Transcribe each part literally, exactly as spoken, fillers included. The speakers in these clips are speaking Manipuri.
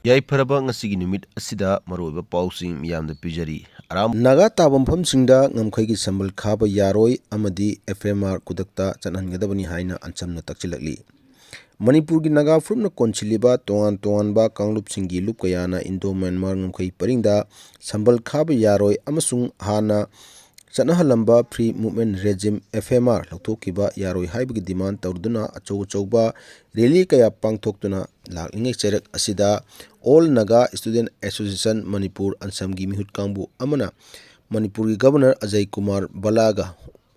ꯌꯥꯏꯐꯔꯕ ꯉꯁꯤꯒꯤ ꯅꯨꯃꯤꯠ ꯑꯁꯤꯗ ꯃꯔꯨꯑꯣꯏꯕ ꯄꯥꯎꯁꯤꯡ ꯃꯤꯌꯥꯝꯗ ꯄꯤꯖꯔꯤ꯫ ꯑꯔꯥꯝ-, ꯅꯥꯒꯥ ꯇꯥꯕ ꯃꯐꯝꯁꯤꯡꯗ ꯉꯝꯈꯩꯒꯤ ꯁꯝꯕꯜ ꯈꯥꯕ ꯌꯥꯔꯣꯏ ꯑꯃꯗꯤ F M R ꯈꯨꯗꯛꯇ ꯆꯠꯍꯟꯒꯗꯕꯅꯤ ꯍꯥꯏꯅ ꯑꯟꯁꯝꯅ ꯇꯛꯁꯤꯜꯂꯛꯂꯤ꯫ ꯃꯅꯤꯄꯨꯔꯒꯤ ꯅꯥꯒꯥ ꯐꯨꯔꯨꯞꯅ ꯀꯣꯟꯁꯤꯜꯂꯤꯕ ꯇꯣꯉꯥꯟ ꯇꯣꯉꯥꯟꯕ ꯀꯥꯡꯂꯨꯞꯁꯤꯡꯒꯤ ꯂꯨꯞ ꯀꯌꯥꯅ ꯏꯟꯗꯣ ꯃ꯭ꯌꯥꯟꯃꯥꯔ ꯉꯝꯈꯩ ꯄꯔꯤꯡꯗ ꯁꯝꯕꯜ ꯈꯥꯕ ꯌꯥꯔꯣꯏ ꯑꯃꯁꯨꯡ ꯍꯥꯟꯅ ꯆꯠꯅꯍꯜꯂꯝꯕ Free Movement Regime, F M R, ꯂꯧꯊꯣꯛꯈꯤꯕ ꯌꯥꯔꯣꯏ ꯍꯥꯏꯕꯒꯤ demand ꯇꯧꯗꯨꯅ ꯑꯆꯧ ꯑꯆꯧꯕ rally ꯀꯌꯥ ꯄꯥꯡꯊꯣꯛꯇꯨꯅ ꯂꯥꯛꯂꯤꯉꯩ ꯆꯩꯔꯛ ꯑꯁꯤꯗ All Naga Student Association Manipur, ꯑꯟꯁꯝꯒꯤ ꯃꯤꯍꯨꯠ ꯀꯥꯡꯕꯨ ꯑꯃꯅ ꯃꯅꯤꯄꯨꯔꯒꯤ Governor ꯑꯖꯌ ꯀꯨꯃꯥꯔ ꯕꯂꯥꯒ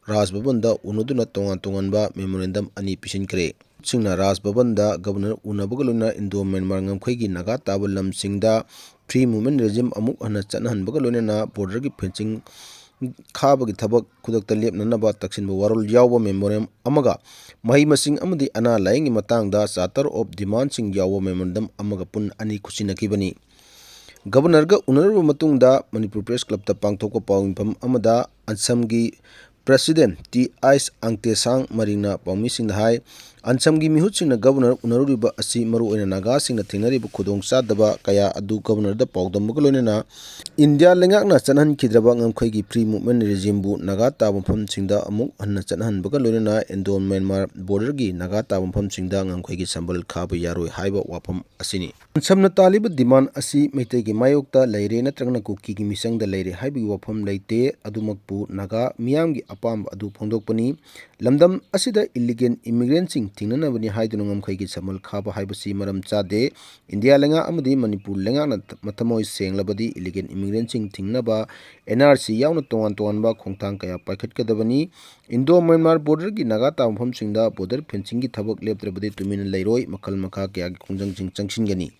ꯔꯥꯖ ꯚꯕꯟꯗ ꯎꯅꯗꯨꯅ ꯇꯣꯉꯥꯟ ꯇꯣꯉꯥꯟꯕ memorandum ꯑꯅꯤ ꯄꯤꯁꯤꯟꯈ꯭ꯔꯦ꯫ ꯁꯤꯡꯅ ꯔꯥꯖ ꯚꯕꯟꯗ Governor ꯎꯅꯕꯒ ꯂꯣꯏꯅꯅ ꯏꯟꯗꯣ ꯃ꯭ꯌꯥꯟꯃꯥꯔ ꯉꯝꯈꯩꯒꯤ ꯅꯥꯒꯥ ꯇꯥꯕ ꯂꯝꯁꯤꯡꯗ Free Movement Regime ꯑꯃꯨꯛ ꯍꯟꯅ ꯆꯠꯅꯍꯟꯕꯒ ꯂꯣꯏꯅꯅ border ꯒꯤ fencing ꯈꯥꯕꯒꯤ ꯊꯕꯛ ꯈꯨꯗꯛꯇ ꯂꯦꯞꯅꯅꯕ ꯇꯛꯁꯤꯟꯕ ꯋꯥꯔꯣꯜ ꯌꯥꯎꯕ memorandum ꯑꯃꯒ ꯃꯍꯩ ꯃꯁꯤꯡ ꯑꯃꯗꯤ ꯑꯅꯥ ꯂꯥꯌꯦꯡꯒꯤ ꯃꯇꯥꯡꯗ Charter of Demand ꯁꯤꯡ ꯌꯥꯎꯕ memorandum ꯑꯃꯒ ꯄꯨꯟꯅ ꯑꯅꯤ ꯈꯨꯠꯁꯤꯟꯅꯈꯤꯕꯅꯤ꯫ Governor ꯒ ꯎꯅꯔꯕ ꯃꯇꯨꯡꯗ ꯃꯅꯤꯄꯨꯔ Press Club ꯇ ꯄꯥꯡꯊꯣꯛꯄ ꯄꯥꯎ ꯃꯤꯐꯝ ꯑꯃꯗ ꯑꯟꯁꯝꯒꯤ President ꯇꯤ ꯑꯥꯏꯁ ꯑꯪꯇꯦꯁꯥꯡ ꯃꯔꯤꯡꯅ ꯄꯥꯎꯃꯤꯁꯤꯡꯗ ꯍꯥꯏ, ꯑꯟꯁꯝꯒꯤ ꯃꯤꯍꯨꯠꯁꯤꯡꯅ Governor ꯎꯅꯔꯨꯔꯤꯕ ꯑꯁꯤ ꯃꯔꯨꯑꯣꯏꯅ ꯅꯥꯒꯥꯁꯤꯡꯅ ꯊꯦꯡꯅꯔꯤꯕ ꯈꯨꯗꯣꯡꯆꯥꯗꯕ ꯀꯌꯥ ꯑꯗꯨ Governor ꯗ ꯄꯥꯎꯗꯝꯕꯒ ꯂꯣꯏꯅꯅ ꯏꯟꯗꯤꯌꯥ ꯂꯩꯉꯥꯛꯅ ꯆꯠꯍꯟꯈꯤꯗ꯭ꯔꯕ ꯉꯝꯈꯩꯒꯤ Free Movement Regime ꯕꯨ ꯅꯥꯒꯥ ꯇꯥꯕ ꯃꯐꯝꯁꯤꯡꯗ ꯑꯃꯨꯛ ꯍꯟꯅ ꯆꯠꯍꯟꯕꯒ ꯂꯣꯏꯅꯅ ꯏꯟꯗꯣ ꯃ꯭ꯌꯥꯟꯃꯥꯔ border ꯒꯤ ꯅꯥꯒꯥ ꯇꯥꯕ ꯃꯐꯝꯁꯤꯡꯗ ꯉꯝꯈꯩꯒꯤ ꯁꯝꯕꯜ ꯈꯥꯕ ꯌꯥꯔꯣꯏ ꯍꯥꯏꯕ ꯋꯥꯐꯝ ꯑꯁꯤꯅꯤ꯫ ꯑꯟꯁꯝꯅ ꯇꯥꯜꯂꯤꯕ demand ꯑꯁꯤ ꯃꯩꯇꯩꯒꯤ ꯃꯥꯌꯣꯛꯇ ꯂꯩꯔꯦ ꯅꯠꯇ꯭ꯔꯒꯅ ꯀꯨꯀꯤꯒꯤ ꯃꯤꯆꯪꯗ ꯂꯩꯔꯦ ꯍꯥꯏꯕꯒꯤ ꯋꯥꯐꯝ ꯂꯩꯇꯦ, ꯑꯗꯨꯃꯛꯄꯨ ꯅꯥꯒꯥ ꯃꯤꯌꯥꯝꯒꯤ ꯑꯄꯥꯝꯕ ꯑꯗꯨ ꯐꯣꯡꯗꯣꯛꯄꯅꯤ꯫ ꯂꯝꯗꯝ ꯑꯁꯤꯗ illegal immigrant ꯁꯤꯡ ꯊꯤꯡꯅꯅꯕꯅꯤ ꯍꯥꯏꯗꯨꯅ ꯉꯝꯈꯩꯒꯤ ꯁꯝꯕꯜ ꯈꯥꯕ ꯍꯥꯏꯕꯁꯤ ꯃꯔꯝ ꯆꯥꯗꯦ꯫ ꯏꯟꯗꯤꯌꯥ ꯂꯩꯉꯥꯛ ꯑꯃꯗꯤ ꯃꯅꯤꯄꯨꯔ ꯂꯩꯉꯥꯛꯅ ꯃꯊꯃꯣꯏ ꯁꯦꯡꯂꯕꯗꯤ illegal immigrant ꯁꯤꯡ ꯊꯤꯡꯅꯕ N R C ꯌꯥꯎꯅ ꯇꯣꯉꯥꯟ ꯇꯣꯉꯥꯟꯕ ꯈꯣꯡꯊꯥꯡ ꯀꯌꯥ ꯄꯥꯏꯈꯠꯀꯗꯕꯅꯤ꯫ ꯏꯟꯗꯣ ꯃ꯭ꯌꯥꯟꯃꯥꯔ border ꯒꯤ ꯅꯥꯒꯥ ꯇꯥꯕ ꯃꯐꯝꯁꯤꯡꯗ border fencing ꯒꯤ ꯊꯕꯛ ꯂꯦꯞꯇ꯭ꯔꯕꯗꯤ ꯇꯨꯃꯤꯟꯅ ꯂꯩꯔꯣꯏ, ꯃꯈꯜ ꯃꯈꯥ ꯀꯌꯥꯒꯤ ꯈꯣꯡꯖꯪꯁꯤꯡ ꯆꯪꯁꯤꯟꯒꯅꯤ꯫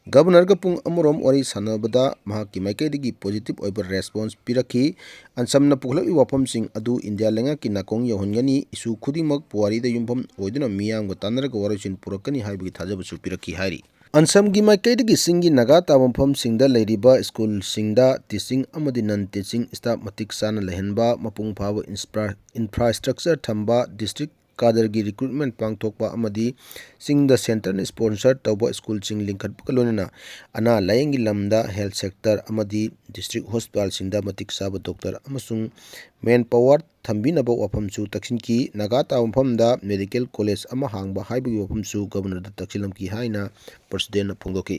Governor ꯒ ꯄꯨꯡ ꯑꯃꯔꯣꯝ ꯋꯥꯔꯤ ꯁꯥꯟꯅꯕꯗ ꯃꯍꯥꯛꯀꯤ ꯃꯥꯏꯀꯩꯗꯒꯤ positive ꯑꯣꯏꯕ response ꯄꯤꯔꯛꯈꯤ꯫ ꯑꯟꯁꯝꯅ ꯄꯨꯈꯠꯂꯛꯂꯤꯕ ꯋꯥꯐꯝꯁꯤꯡ ꯑꯗꯨ ꯏꯟꯗꯤꯌꯥ ꯂꯩꯉꯥꯛꯀꯤ ꯅꯥꯀꯣꯡ ꯌꯧꯍꯟꯒꯅꯤ꯫ Issue ꯈꯨꯗꯤꯡꯃꯛ ꯄꯨꯋꯥꯔꯤꯗ ꯌꯨꯝꯐꯝ ꯑꯣꯏꯗꯨꯅ ꯃꯤꯌꯥꯝꯒ ꯇꯥꯟꯅꯔꯒ ꯋꯥꯔꯣꯏꯁꯤꯟ ꯄꯨꯔꯛꯀꯅꯤ ꯍꯥꯏꯕꯒꯤ ꯊꯥꯖꯕꯁꯨ ꯄꯤꯔꯛꯈꯤ ꯍꯥꯏꯔꯤ꯫ ꯑꯟꯁꯝꯒꯤ ꯃꯥꯏꯀꯩꯗꯒꯤ ꯆꯤꯡꯒꯤ ꯅꯥꯒꯥ ꯇꯥꯕ ꯃꯐꯝꯁꯤꯡꯗ ꯂꯩꯔꯤꯕ school ꯁꯤꯡꯗ teaching ꯑꯃꯗꯤ non teaching staff ꯃꯇꯤꯛ ꯆꯥꯅ ꯂꯩꯍꯟꯕ, ꯃꯄꯨꯡ ꯐꯥꯕ ꯏꯟꯁꯄ꯭ꯔꯥ-, infrastructure ꯊꯝꯕ, district cadreꯒꯤ recruitment ꯄꯥꯡꯊꯣꯛꯄ ꯑꯃꯗꯤ ꯆꯤꯡꯗ centreꯅ sponsor ꯇꯧꯕ schoolꯁꯤꯡ ꯂꯤꯡꯈꯠꯄꯒ ꯂꯣꯏꯅꯅ ꯑꯅꯥ ꯂꯥꯌꯦꯡꯒꯤ ꯂꯝꯗ health sector ꯑꯃꯗꯤ district hospitalꯁꯤꯡꯗ ꯃꯇꯤꯛ ꯆꯥꯕ doctor ꯑꯃꯁꯨꯡ manpower ꯊꯝꯕꯤꯅꯕ ꯋꯥꯐꯝꯁꯨ ꯇꯛꯁꯤꯟꯈꯤ꯫ ꯅꯥꯒꯥ ꯇꯥꯕ ꯃꯐꯝꯗ medical college ꯑꯃ ꯍꯥꯡꯕ ꯍꯥꯏꯕꯒꯤ ꯋꯥꯐꯝꯁꯨ Governorꯗ ꯇꯛꯁꯤꯜꯂꯝꯈꯤ ꯍꯥꯏꯅ Presidentꯅ ꯐꯣꯡꯗꯣꯛꯈꯤ꯫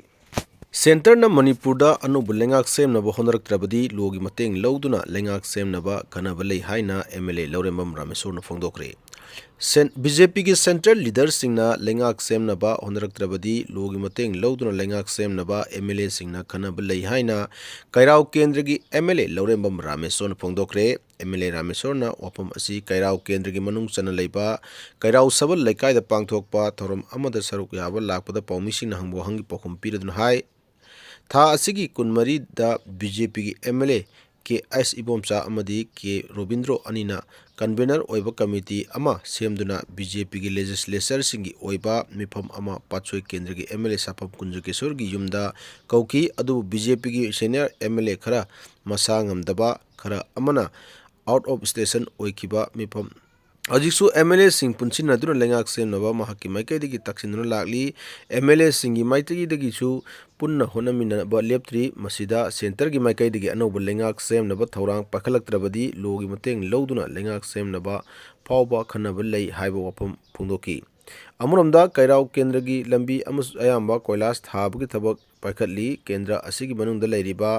Centreꯅ ꯃꯅꯤꯄꯨꯔꯗ ꯑꯅꯧꯕ ꯂꯩꯉꯥꯛ ꯁꯦꯝꯅꯕ ꯍꯣꯠꯅꯔꯛꯇ꯭ꯔꯕꯗꯤ lawꯒꯤ ꯃꯇꯦꯡ ꯂꯧꯗꯨꯅ ꯂꯩꯉꯥꯛ ꯁꯦꯝꯅꯕ ꯈꯟꯅꯕ ꯂꯩ ꯍꯥꯏꯅ MLA ꯂꯧꯔꯦꯝꯕꯝ ꯔꯥꯃꯦꯁꯣꯔꯅ ꯐꯣꯡꯗꯣꯛꯈ꯭ꯔꯦ꯫ ꯁꯦꯟ-, BJPꯒꯤ central leaderꯁꯤꯡꯅ ꯂꯩꯉꯥꯛ ꯁꯦꯝꯅꯕ ꯍꯣꯠꯅꯔꯛꯇ꯭ꯔꯕꯗꯤ lawꯒꯤ ꯃꯇꯦꯡ ꯂꯧꯗꯨꯅ ꯂꯩꯉꯥꯛ ꯁꯦꯝꯅꯕ MLAꯁꯤꯡꯅ ꯈꯟꯅꯕ ꯂꯩ ꯍꯥꯏꯅ ꯀꯩꯔꯥꯎ ꯀꯦꯟꯗ꯭ꯔꯒꯤ MLA ꯂꯧꯔꯦꯝꯕꯝ ꯔꯥꯃꯦꯁꯣꯔꯅ ꯐꯣꯡꯗꯣꯛꯈ꯭ꯔꯦ꯫ MLA ꯔꯥꯃꯦꯁꯣꯔꯅ ꯋꯥꯐꯝ ꯑꯁꯤ ꯀꯩꯔꯥꯎ ꯀꯦꯟꯗ꯭ꯔꯒꯤ ꯃꯅꯨꯡ ꯆꯟꯅ ꯂꯩꯕ ꯀꯩꯔꯥꯎ ꯁꯕꯜ ꯂꯩꯀꯥꯏꯗ ꯄꯥꯡꯊꯣꯛꯄ ꯊꯧꯔꯝ ꯑꯃꯗ ꯁꯔꯨꯛ ꯌꯥꯕ ꯂꯥꯛꯄꯗ ꯄꯥꯎꯃꯤꯁꯤꯡꯅ ꯍꯪꯕ ꯋꯥꯍꯪꯒꯤ ꯄꯥꯎꯈꯨꯝ ꯄꯤꯔꯗꯨꯅ ꯍꯥꯏ꯫ ꯊꯥ ꯑꯁꯤꯒꯤ ꯀꯨꯟꯃꯔꯤꯗ BJPꯒꯤ MLA ꯀꯦ ꯑꯦꯁ ꯏꯕꯣꯝꯆꯥ ꯑꯃꯗꯤ ꯀꯦ ꯔꯣꯕꯤꯟꯗ꯭ꯔꯣ ꯑꯅꯤꯅ convener ꯑꯣꯏꯕ committee ꯑꯃ ꯁꯦꯝꯗꯨꯅ BJPꯒꯤ legislatureꯁꯤꯡꯒꯤ ꯑꯣꯏꯕ ꯃꯤꯐꯝ ꯑꯃ ꯄꯥꯠꯁꯣꯏ ꯀꯦꯟꯗ꯭ꯔꯒꯤ MLA ꯁꯥꯐꯝ ꯀꯨꯟꯖꯀꯦꯁꯣꯔꯒꯤ ꯌꯨꯝꯗ ꯀꯧꯈꯤ꯫ ꯑꯗꯨꯕꯨ BJPꯒꯤ senior MLA ꯈꯔ ꯃꯁꯥ ꯉꯝꯗꯕ, ꯈꯔ ꯑꯃꯅ out of station ꯑꯣꯏꯈꯤꯕ ꯃꯤꯐꯝ ꯍꯧꯖꯤꯛꯁꯨ MLAꯁꯤꯡ ꯄꯨꯟꯁꯤꯟꯅꯗꯨꯅ ꯂꯩꯉꯥꯛ ꯁꯦꯝꯅꯕ ꯃꯍꯥꯛꯀꯤ ꯃꯥꯏꯀꯩꯗꯒꯤ ꯇꯛꯁꯤꯟꯗꯨꯅ ꯂꯥꯛꯂꯤ꯫ MLAꯁꯤꯡꯒꯤ ꯃꯥꯏꯀꯩꯗꯒꯤꯁꯨ ꯄꯨꯟꯅ ꯍꯣꯠꯅꯃꯤꯟꯅꯕ ꯂꯦꯞꯇ꯭ꯔꯤ꯫ ꯃꯁꯤꯗ centreꯒꯤ ꯃꯥꯏꯀꯩꯗꯒꯤ ꯑꯅꯧꯕ ꯂꯩꯉꯥꯛ ꯁꯦꯝꯅꯕ ꯊꯧꯔꯥꯡ ꯄꯥꯏꯈꯠꯂꯛꯇ꯭ꯔꯕꯗꯤ lawꯒꯤ ꯃꯇꯦꯡ ꯂꯧꯗꯨꯅ ꯂꯩꯉꯥꯛ ꯁꯦꯝꯅꯕ ꯐꯥꯎꯕ ꯈꯟꯅꯕ ꯂꯩ ꯍꯥꯏꯕ ꯋꯥꯐꯝ ꯐꯣꯡꯗꯣꯛꯈꯤ꯫ ꯑꯃꯔꯣꯝꯗ ꯀꯩꯔꯥꯎ ꯀꯦꯟꯗ꯭ꯔꯒꯤ ꯂꯝꯕꯤ ꯑꯃꯁꯨ ꯑꯌꯥꯝꯕ ꯀꯣꯏꯂꯥꯁ ꯊꯥꯕꯒꯤ ꯊꯕꯛ ꯄꯥꯏꯈꯠꯂꯤ꯫ ꯀꯦꯟꯗ꯭ꯔ ꯑꯁꯤꯒꯤ ꯃꯅꯨꯡꯗ ꯂꯩꯔꯤꯕ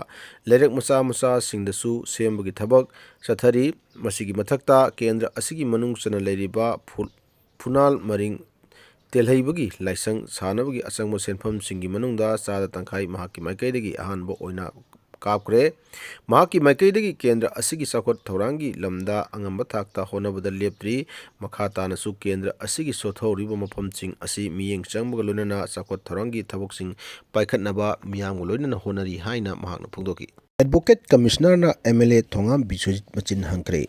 ꯂꯩꯔꯛ ꯃꯆꯥ ꯃꯆꯥꯁꯤꯡꯗꯁꯨ ꯁꯦꯝꯕꯒꯤ ꯊꯕꯛ ꯆꯠꯊꯔꯤ꯫ ꯃꯁꯤꯒꯤ ꯃꯊꯛꯇ ꯀꯦꯟꯗ꯭ꯔ ꯑꯁꯤꯒꯤ ꯃꯅꯨꯡ ꯆꯟꯅ ꯂꯩꯔꯤꯕ ꯐꯨ-, ꯐꯨꯅꯥꯜ ꯃꯔꯤꯡ ꯇꯦꯜꯍꯩꯕꯒꯤ ꯂꯥꯏꯁꯪ ꯁꯥꯅꯕꯒꯤ ꯑꯆꯪꯕ ꯁꯦꯟꯐꯝꯁꯤꯡꯒꯤ ꯃꯅꯨꯡꯗ ꯆꯥꯗ ꯇꯪꯈꯥꯏ ꯃꯍꯥꯛꯀꯤ ꯃꯥꯏꯀꯩꯗꯒꯤ ꯑꯍꯥꯟꯕ ꯑꯣꯏꯅ ꯀꯥꯞꯈ꯭ꯔꯦ꯫ ꯃꯍꯥꯛꯀꯤ ꯃꯥꯏꯀꯩꯗꯒꯤ ꯀꯦꯟꯗ꯭ꯔ ꯑꯁꯤꯒꯤ ꯆꯥꯎꯈꯠ ꯊꯧꯔꯥꯡꯒꯤ ꯂꯝꯗ ꯑꯉꯝꯕ ꯊꯥꯛꯇ ꯍꯣꯠꯅꯕꯗ ꯂꯦꯞꯇ꯭ꯔꯤ꯫ ꯃꯈꯥ ꯇꯥꯅꯁꯨ ꯀꯦꯟꯗ꯭ꯔ ꯑꯁꯤꯒꯤ ꯁꯣꯊꯍꯧꯔꯤꯕ ꯃꯐꯝꯁꯤꯡ ꯑꯁꯤ ꯃꯤꯠꯌꯦꯡ ꯆꯪꯕꯒ ꯂꯣꯏꯅꯅ ꯆꯥꯎꯈꯠ ꯊꯧꯔꯥꯡꯒꯤ ꯊꯕꯛꯁꯤꯡ ꯄꯥꯏꯈꯠꯅꯕ ꯃꯤꯌꯥꯝꯒ ꯂꯣꯏꯅꯅ ꯍꯣꯠꯅꯔꯤ ꯍꯥꯏꯅ ꯃꯍꯥꯛꯅ ꯐꯣꯡꯗꯣꯛꯈꯤ꯫ Advocate Commissionerꯅ MLA ꯊꯣꯉꯥꯝ ꯕꯤꯁ꯭ꯋꯖꯤꯠ ꯃꯆꯤꯟ ꯍꯪꯈ꯭ꯔꯦ꯫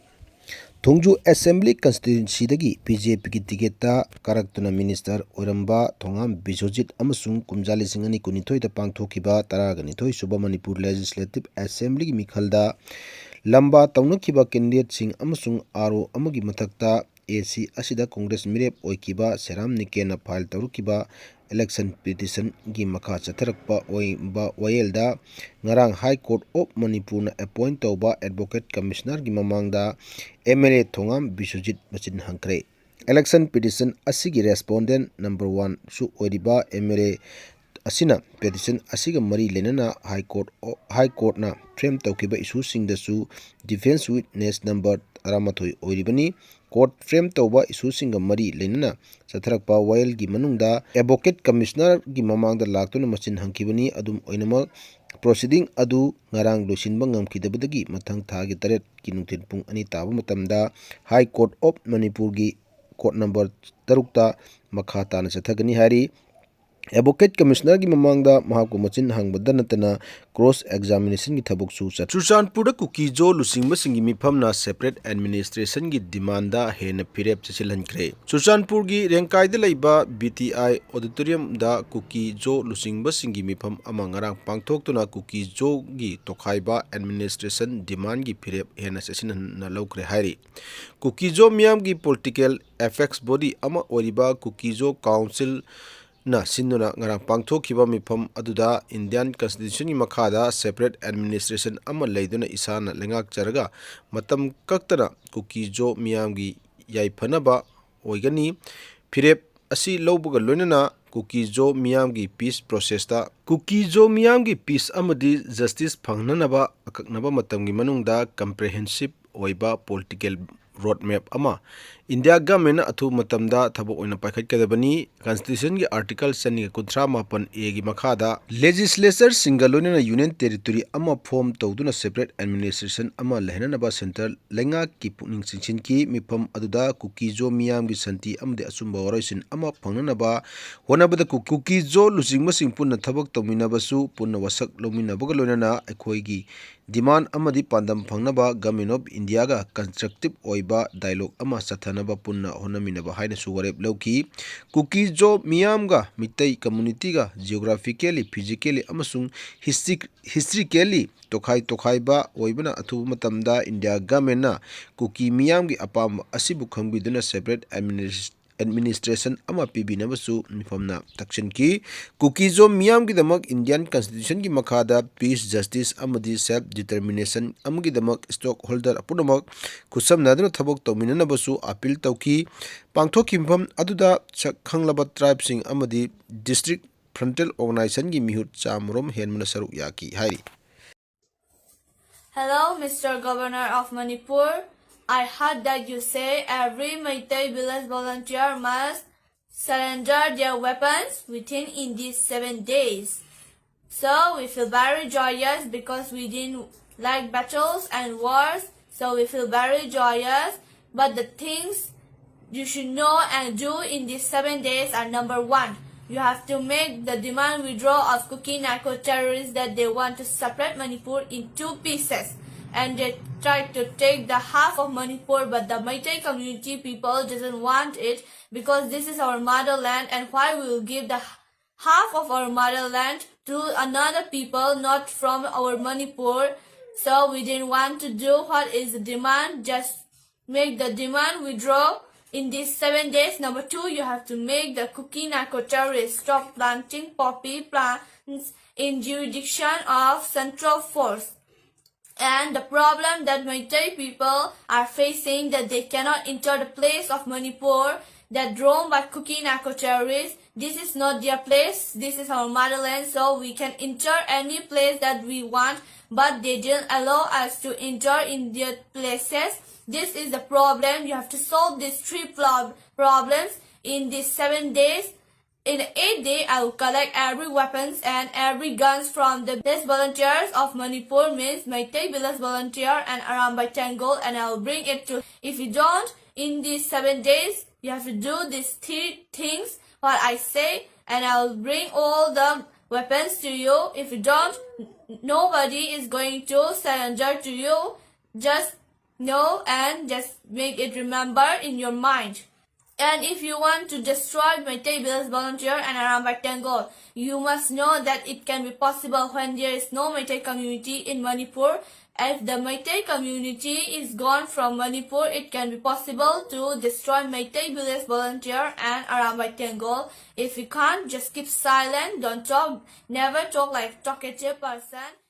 ꯊꯣꯡꯖꯨ Assembly Constituencyꯗꯒꯤ BJPꯒꯤ ticketꯇ ꯀꯥꯔꯛꯇꯨꯅ minister ꯑꯣꯏꯔꯝꯕ ꯊꯣꯉꯥꯝ ꯕꯤꯁ꯭ꯋꯖꯤꯠ ꯑꯃꯁꯨꯡ ꯀꯨꯝꯖꯥ ꯂꯤꯁꯤꯡ ꯑꯅꯤ ꯀꯨꯟꯅꯤꯊꯣꯏꯗ ꯄꯥꯡꯊꯣꯛꯈꯤꯕ ꯇꯔꯥꯒ ꯅꯤꯊꯣꯏ ꯁꯨꯕ ꯃꯅꯤꯄꯨꯔ Legislative Assemblyꯒꯤ ꯃꯤꯈꯜꯗ ꯂꯝꯕꯥ ꯇꯧꯅꯈꯤꯕ candidateꯁꯤꯡ ꯑꯃꯁꯨꯡ RO ꯑꯃꯒꯤ ꯃꯊꯛꯇ ꯑꯦ ꯁꯤ ꯑꯁꯤꯗ ꯀꯣꯡꯒ꯭ꯔꯦꯁ ꯃꯤꯔꯦꯞ ꯑꯣꯏꯈꯤꯕ ꯁꯦꯔꯥꯝ ꯅꯤꯀꯦꯟꯅ ꯐꯥꯏꯜ ꯇꯧꯔꯛꯈꯤꯕ election petitionꯒꯤ ꯃꯈꯥ ꯆꯠꯊꯔꯛꯄ ꯑꯣꯏꯕ ꯋꯥꯌꯦꯜꯗ ꯉꯔꯥꯡ High Court of Manipurꯅ appoint ꯇꯧꯕ Advocate Commissionerꯒꯤ ꯃꯃꯥꯡꯗ M L A ꯊꯣꯉꯥꯝ ꯕꯤꯁ꯭ꯋꯖꯤꯠ ꯃꯆꯤꯟ ꯍꯪꯈ꯭ꯔꯦ꯫ Election petition ꯑꯁꯤꯒꯤ respondent number oneꯁꯨ ꯑꯣꯏꯔꯤꯕ M L A ꯑꯁꯤꯅ petition ꯑꯁꯤꯒ ꯃꯔꯤ ꯂꯩꯅꯅ High Court, High Courtꯅ frame ꯇꯧꯈꯤꯕ issueꯁꯤꯡꯗꯁꯨ defence witness number ꯇꯔꯥꯃꯥꯊꯣꯏ ꯑꯣꯏꯔꯤꯕꯅꯤ꯫ Court frame ꯇꯧꯕ issueꯁꯤꯡꯒ ꯃꯔꯤ ꯂꯩꯅꯅ ꯆꯠꯊꯔꯛꯄ ꯋꯥꯌꯦꯜꯒꯤ ꯃꯅꯨꯡꯗ Advocate Commissionerꯒꯤ ꯃꯃꯥꯡꯗ ꯂꯥꯛꯇꯨꯅ ꯃꯆꯤꯟ ꯍꯪꯈꯤꯕꯅꯤ꯫ ꯑꯗꯨꯝ ꯑꯣꯏꯅꯃꯛ, proceeding ꯑꯗꯨ ꯉꯔꯥꯡ ꯂꯣꯏꯁꯤꯟꯕ ꯉꯝꯈꯤꯗꯕꯗꯒꯤ ꯃꯊꯪ ꯊꯥꯒꯤ ꯇꯔꯦꯠꯀꯤ ꯅꯨꯡꯊꯤꯜ ꯄꯨꯡ ꯑꯅꯤ ꯇꯥꯕ ꯃꯇꯝꯗ High Court of Manipurꯒꯤ court number ꯇꯔꯨꯛꯇ ꯃꯈꯥ ꯇꯥꯅ ꯆꯠꯊꯒꯅꯤ ꯍꯥꯏꯔꯤ꯫ Advocate Commissionerꯒꯤ ꯃꯃꯥꯡꯗ ꯃꯍꯥꯛꯄꯨ ꯃꯆꯤꯟ ꯍꯪꯕꯗ ꯅꯠꯇꯅ cross examinationꯒꯤ ꯊꯕꯛꯁꯨ ꯆꯠ-, ꯆꯨꯔꯆꯥꯟꯄꯨꯔꯗ ꯀꯨꯀꯤ-ꯖꯣ ꯂꯨꯆꯤꯡꯕꯁꯤꯡꯒꯤ ꯃꯤꯐꯝꯅ separate administrationꯒꯤ demandꯗ ꯍꯦꯟꯅ ꯐꯤꯔꯦꯞ ꯆꯦꯠꯁꯤꯜꯍꯟꯈ꯭ꯔꯦ꯫ ꯆꯨꯔꯆꯥꯟꯄꯨꯔꯒꯤ ꯔꯦꯡꯀꯥꯏꯗ ꯂꯩꯕ B T I auditoriumꯗ ꯀꯨꯀꯤ-ꯖꯣ ꯂꯨꯆꯤꯡꯕꯁꯤꯡꯒꯤ ꯃꯤꯐꯝ ꯑꯃ ꯉꯔꯥꯡ ꯄꯥꯡꯊꯣꯛꯇꯨꯅ ꯀꯨꯀꯤ-ꯖꯣꯒꯤ ꯇꯣꯈꯥꯏꯕ administration demandꯒꯤ ꯐꯤꯔꯦꯞ ꯍꯦꯟꯅ ꯆꯦꯠꯁꯤꯟꯅ ꯂꯧꯈ꯭ꯔꯦ ꯍꯥꯏꯔꯤ꯫ ꯀꯨꯀꯤ-ꯖꯣ ꯃꯤꯌꯥꯝꯒꯤ political apex body ꯑꯃ ꯑꯣꯏꯔꯤꯕ ꯀꯨꯀꯤ-ꯖꯣ Council ꯅ ꯁꯤꯟꯗꯨꯅ ꯉꯔꯥꯡ ꯄꯥꯡꯊꯣꯛꯈꯤꯕ ꯃꯤꯐꯝ ꯑꯗꯨꯗ Indian Constitutionꯒꯤ ꯃꯈꯥꯗ separate administration ꯑꯃ ꯂꯩꯗꯨꯅ ꯏꯁꯥꯅ ꯂꯩꯉꯥꯛꯆꯔꯒ ꯃꯇꯝ ꯀꯛꯇꯅ ꯀꯨꯀꯤ-ꯖꯣ ꯃꯤꯌꯥꯝꯒꯤ ꯌꯥꯏꯐꯅꯕ ꯑꯣꯏꯒꯅꯤ꯫ ꯐꯤꯔꯦꯞ ꯑꯁꯤ ꯂꯧꯕꯒ ꯂꯣꯏꯅꯅ ꯀꯨꯀꯤ-ꯖꯣ ꯃꯤꯌꯥꯝꯒꯤ peace processꯇ, ꯀꯨꯀꯤ-ꯖꯣ ꯃꯤꯌꯥꯝꯒꯤ peace ꯑꯃꯗꯤ justice ꯐꯪꯅꯅꯕ ꯑꯀꯛꯅꯕ ꯃꯇꯝꯒꯤ ꯃꯅꯨꯡꯗ comprehensive ꯑꯣꯏꯕ political road map ꯑꯃ India governmentꯅ ꯑꯊꯨꯕ ꯃꯇꯝꯗ ꯊꯕꯛ ꯑꯣꯏꯅ ꯄꯥꯏꯈꯠꯀꯗꯕꯅꯤ꯫ Constitutionꯒꯤ article ꯆꯅꯤꯒ ꯀꯨꯟꯊ꯭ꯔꯥ ꯃꯥꯄꯟ Aꯒꯤ ꯃꯈꯥꯗ legislatureꯁꯤꯡꯒ ꯂꯣꯏꯅꯅ union territory ꯑꯃ form ꯇꯧꯗꯨꯅ separate administration ꯑꯃ ꯂꯩꯍꯟꯅꯕ centre ꯂꯩꯉꯥꯛꯀꯤ ꯄꯨꯛꯅꯤꯡ ꯆꯤꯡꯁꯤꯟꯈꯤ꯫ ꯃꯤꯐꯝ ꯑꯗꯨꯗ ꯀꯨꯀꯤ-ꯖꯣ ꯃꯤꯌꯥꯝꯒꯤ ꯁꯥꯟꯇꯤ ꯑꯃꯗꯤ ꯑꯆꯨꯝꯕ ꯋꯥꯔꯣꯏꯁꯤꯟ ꯑꯃ ꯐꯪꯅꯅꯕ ꯍꯣꯠꯅꯕꯗ ꯀꯨ-, ꯀꯨꯀꯤ-ꯖꯣ ꯂꯨꯆꯤꯡꯕꯁꯤꯡ ꯄꯨꯟꯅ ꯊꯕꯛ ꯇꯧꯃꯤꯟꯅꯕꯁꯨ ꯄꯨꯟꯅ ꯋꯥꯁꯛ ꯂꯧꯃꯤꯟꯅꯕꯒ ꯂꯣꯏꯅꯅ ꯑꯩꯈꯣꯏꯒꯤ demand ꯑꯃꯗꯤ ꯄꯥꯟꯗꯝ ꯐꯪꯅꯕ Government of Indiaꯒ constructive ꯑꯣꯏꯕ ꯕ ꯗꯥꯏꯂꯣꯒ ꯑꯃ ꯆꯠꯊꯅꯕ ꯄꯨꯟꯅ ꯍꯣꯠꯅꯃꯤꯟꯅꯕ ꯍꯥꯏꯅꯁꯨ ꯋꯥꯔꯦꯞ ꯂꯧꯈꯤ꯫ ꯀꯨꯀꯤꯖꯣ ꯃꯤꯌꯥꯝꯒ ꯃꯤꯇꯩ ꯀꯝꯃꯨꯅꯤꯇꯤꯒ geographically, physically ꯑꯃꯁꯨꯡ historically ꯇꯣꯈꯥꯏ ꯇꯣꯈꯥꯏꯕ ꯑꯣꯏꯕꯅ ꯑꯊꯨꯕ ꯃꯇꯝꯗ ꯏꯟꯗꯤꯌꯥ ꯒꯃꯦꯟꯅ ꯀꯨꯀꯤ ꯃꯤꯌꯥꯝꯒꯤ ꯑꯄꯥꯝꯕ ꯑꯁꯤꯕꯨ ꯈꯪꯕꯤꯗꯨꯅ separate administration ꯑꯃ ꯄꯤꯕꯤꯅꯕꯁꯨ ꯃꯤꯐꯝꯅ ꯇꯛꯁꯤꯟꯈꯤ꯫ ꯀꯨꯀꯤꯖꯣ ꯃꯤꯌꯥꯝꯒꯤꯗꯃꯛ ꯏꯟꯗꯤꯌꯥꯟ ꯀꯟꯁꯇꯤꯇ꯭ꯌꯨꯁꯟꯒꯤ ꯃꯈꯥꯗ peace, justice ꯑꯃꯗꯤ self determination ꯑꯃꯒꯤꯗꯃꯛ stakeholder ꯄꯨꯝꯅꯃꯛ ꯈꯨꯠꯁꯝꯅꯗꯨꯅ ꯊꯕꯛ ꯇꯧꯃꯤꯟꯅꯅꯕꯁꯨ ꯑꯄꯤꯜ ꯇꯧꯈꯤ꯫ ꯄꯥꯡꯊꯣꯛꯈꯤꯕ ꯃꯤꯐꯝ ꯑꯗꯨꯗ ꯁꯛ ꯈꯪꯂꯕ tribeꯁꯤꯡ ꯑꯃꯗꯤ district frontal organizationꯒꯤ ꯃꯤꯍꯨꯠ ꯆꯥꯃꯔꯣꯝ ꯍꯦꯟꯕꯅ ꯁꯔꯨꯛ ꯌꯥꯈꯤ ꯍꯥꯏꯔꯤ꯫ Hello, Mister Governor of Manipur. I heard that you say every Meitei village volunteer must surrender their weapons within in these seven days. So we feel very joyous because we didn't like battles and wars. So we feel very joyous. But the things you should know and do in these seven days are: number one, you have to make the demand withdraw of Kuki narco terrorists that they want to separate Manipur in two pieces. And they tried to take the half of Manipur, but the Meitei community people doesn't want it because this is our motherland, and why we will give the half of our motherland to another people not from our Manipur. So we didn't want to do what is the demand, just make the demand withdraw in these seven days. Number two, you have to make the Kuki narco terrorists stop planting poppy plants in jurisdiction of central force. And the problem that Meitei people are facing, that they cannot enter the place of Manipur that roam by Kuki narco terrorists. This is not their place. This is our motherland, so we can enter any place that we want, but they didn't allow us to enter in their places. This is the problem. You have to solve these three prob- problems in these seven days. In the eighth day, I will collect every weapons and every guns from the best volunteers of Manipur, means Meitei village volunteer and Arambai Tenggol, and I will bring it to. If you don't, in these seven days, you have to do these three things what I say, and I will bring all the weapons to you. If you don't, nobody is going to surrender to you. Just know and just make it remember in your mind. And if you want to destroy Meitei Village Volunteer and Arambai Tenggol, you must know that it can be possible when there is no Meitei community in Manipur. If the Meitei community is gone from Manipur, it can be possible to destroy Meitei Village Volunteer and Arambai Tenggol. If you can't, just keep silent, don't talk, never talk like talkative person.